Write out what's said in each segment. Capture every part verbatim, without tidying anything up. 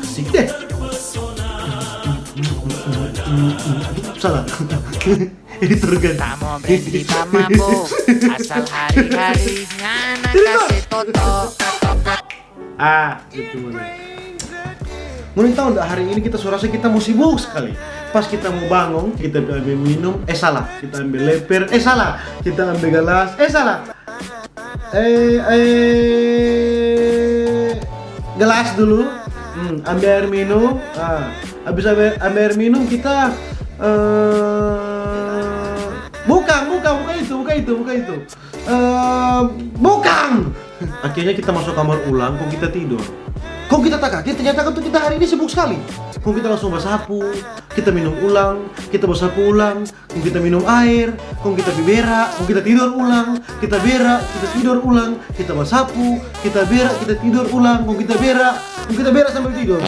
Asik deh. Salah. Editor ganti. Tamo bendi tamambo, asal hari-hari ngana kase toto. Ah, itu mana? Ngoni tahu ndak, hari ini kita so rasa kita mo sibuk sekali. Pas kita mo bangong, kita ambe minum, eh salah, kita ambe leper, eh salah, kita ambe galas, eh salah. Eh, eh, gelas dulu. Hmm, ambe aer minum. Ah, habis ambe, ambe aer minum kita, eh, bukang, bukang, buka itu, buka itu, buka itu. Eh, bukang. Akhirnya kita masuk kamar ulang, kong kita tidur. Kong kita takage, ternyata kan tuh kita hari ini sibuk sekali. Kong kita langsung basapu, kita minum ulang, kita basapu ulang, kong kita minum aer, kong kita pi berak, kong kita tidor ulang, kita berak, kita tidor ulang, kita basapu, kita berak, kita tidor ulang, kong kita berak, kong kita berak sambil tidor.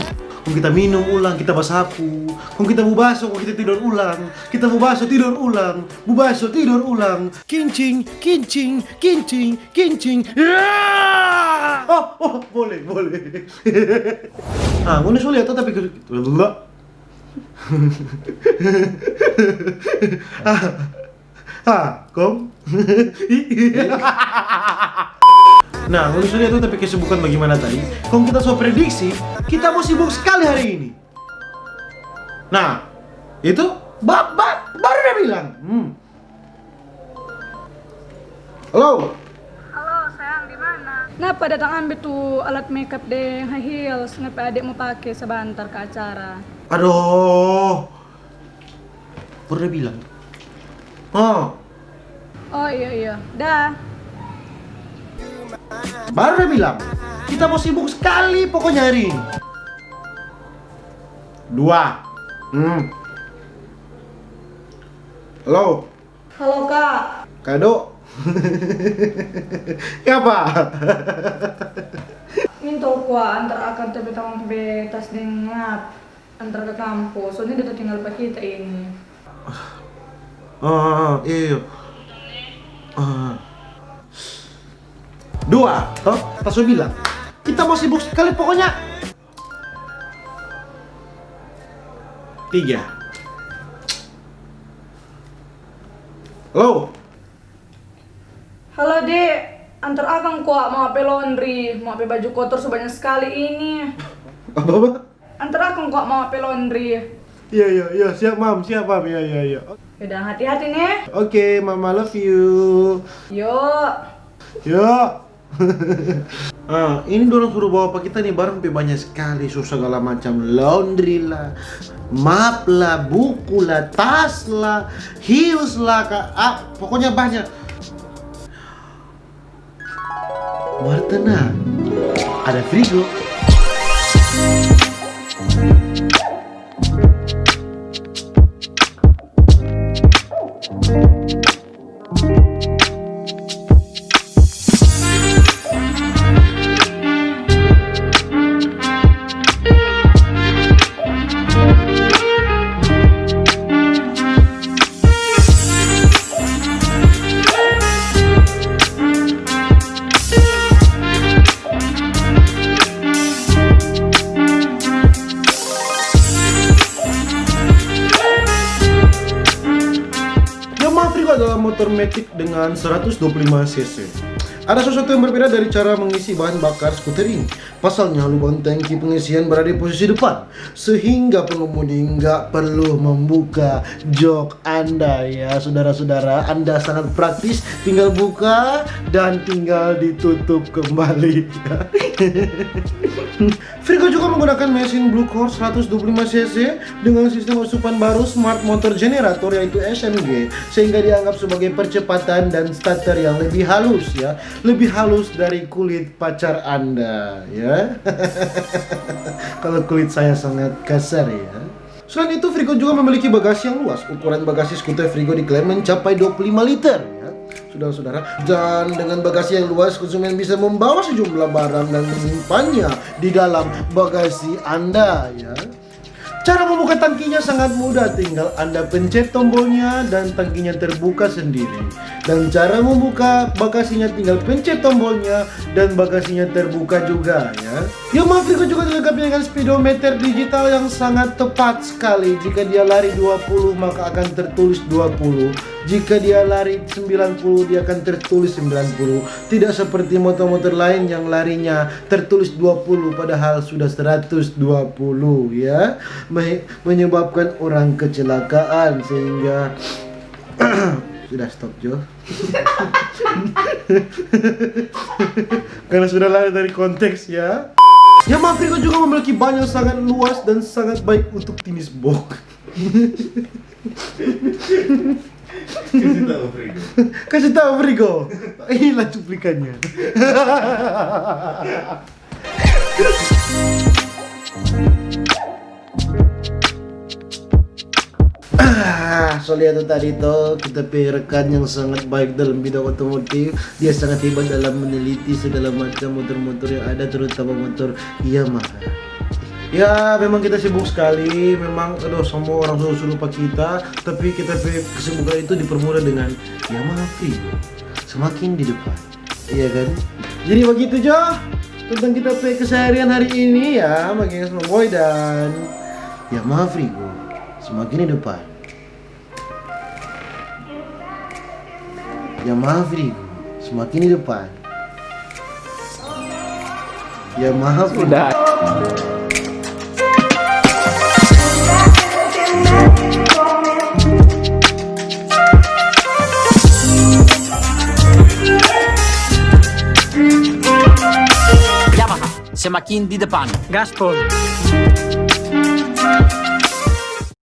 Kong kita minum ulang, kita basapu, kong kita bubaso, kong kita tidor ulang, kita bubaso, tidor ulang, bubaso, tidor ulang. Kincing, kincing, kincing, kincing. Oh, oh, boleh, boleh. Ah, ngoni so lia to, tapi ke-, Ah, kong. Nah, ngoni so lia to, tapi kesibukan bagaimana tadi? Kong kita so prediksi, kita mo sibuk sekali hari ini. Nah, itu ba-, ba-, baru dia bilang. Hmm. Halo? Halo, sayang, di mana? Napa datang ambe tu alat makeup deng high heels, napa adek mo pake sabantar ka acara? Aduh. Baru dia bilang. Oh. Oh, iya, iya. Dah. Baru dia bilang. Kita mo sibuk sekali pokoknya hari ini. Dua. Hmm. Halo? Halo, Kak. Kado. Apa? Minta kwa antar akang tapi tamang pe tas deng ngap. Antar ke kampus. Soalnya dia tinggal pa kita ini. Ah, ah, ah, iya, iya. Ah. Dua, toh? Ta so bilang. Kita mo sibuk sekali pokoknya. Tiga. Halo? Halo, Dek. Antar akang kwa mau pe laundry, mau pe baju kotor so banya skali ini. Apa, apa? Antar akang kwa mau pe laundry. Iya, iya, iya. Siap, Mam. Siap, Mam. Iya, iya, iya. Udah, hati-hati, ne. Oke, Mama love you. Yo. Yo. Ah, ini dorang suruh bawa pa kita ni barang pe banya skali, so sagala macam laundry lah, map lah, buku lah, tas lah, heels lah, ka, ah, pokoknya banya. Mar tenang, ada Frigo. Yamaha Frigo adalah motor matic dengan seratus dua puluh lima cc. Ada sesuatu yang berbeda dari cara mengisi bahan bakar skuter ini. Pasalnya, lubang tangki pengisian berada di posisi depan, sehingga pengemudi nggak perlu membuka jok Anda, ya, saudara-saudara. Anda sangat praktis, tinggal buka dan tinggal ditutup kembali. Frigo juga menggunakan mesin Blue Core seratus dua puluh lima cc dengan sistem asupan baru Smart Motor Generator, yaitu S M G, sehingga dianggap sebagai percepatan dan starter yang lebih halus, ya, lebih halus dari kulit pacar Anda, ya. Kalau kulit saya sangat kasar, ya. Selain itu, Frigo juga memiliki bagasi yang luas. Ukuran bagasi skuter Frigo diklaim mencapai dua puluh lima liter, ya, saudara-saudara. Dan dengan bagasi yang luas, konsumen bisa membawa sejumlah barang dan menyimpannya di dalam bagasi Anda, ya. Cara membuka tangkinya sangat mudah, tinggal Anda pencet tombolnya dan tangkinya terbuka sendiri. Dan cara membuka bagasinya, tinggal pencet tombolnya dan bagasinya terbuka juga, ya. Yamaha Frigo juga dilengkapi dengan speedometer digital yang sangat tepat sekali. Jika dia lari dua puluh, maka akan tertulis dua puluh. Jika dia lari sembilan puluh, dia akan tertulis sembilan puluh. Tidak seperti motor-motor lain yang larinya tertulis dua puluh padahal sudah seratus dua puluh, ya. Me-, menyebabkan orang kecelakaan sehingga sudah, stop, Jo. Karena sudah lari dari konteks, ya. Yamaha Frigo juga memiliki ban yang sangat luas dan sangat baik untuk tenis box. Kasih tahu Frigo. Kasih tahu Frigo. Inilah cuplikannya. Ah, so lihat tuh tadi tuh, kita pe rekan yang sangat baik dalam bidang otomotif. Dia sangat hebat dalam meneliti segala macam motor-motor yang ada, terutama motor Yamaha. Ya, memang kita sibuk sekali. Memang, aduh, semua orang suruh-suruh pa kita. Tapi kita pe kesibukan itu dipermudah dengan Yamaha Frigo. Semakin di depan. Iya kan? Jadi begitu jo tentang kita pe keseharian hari ini ya, sama geng Snow Boy dan Yamaha Frigo. Semakin di depan. Yamaha Frigo. Semakin di depan. Yamaha Frigo. Sudah. Yamaha, semakin di depan. Gaspol.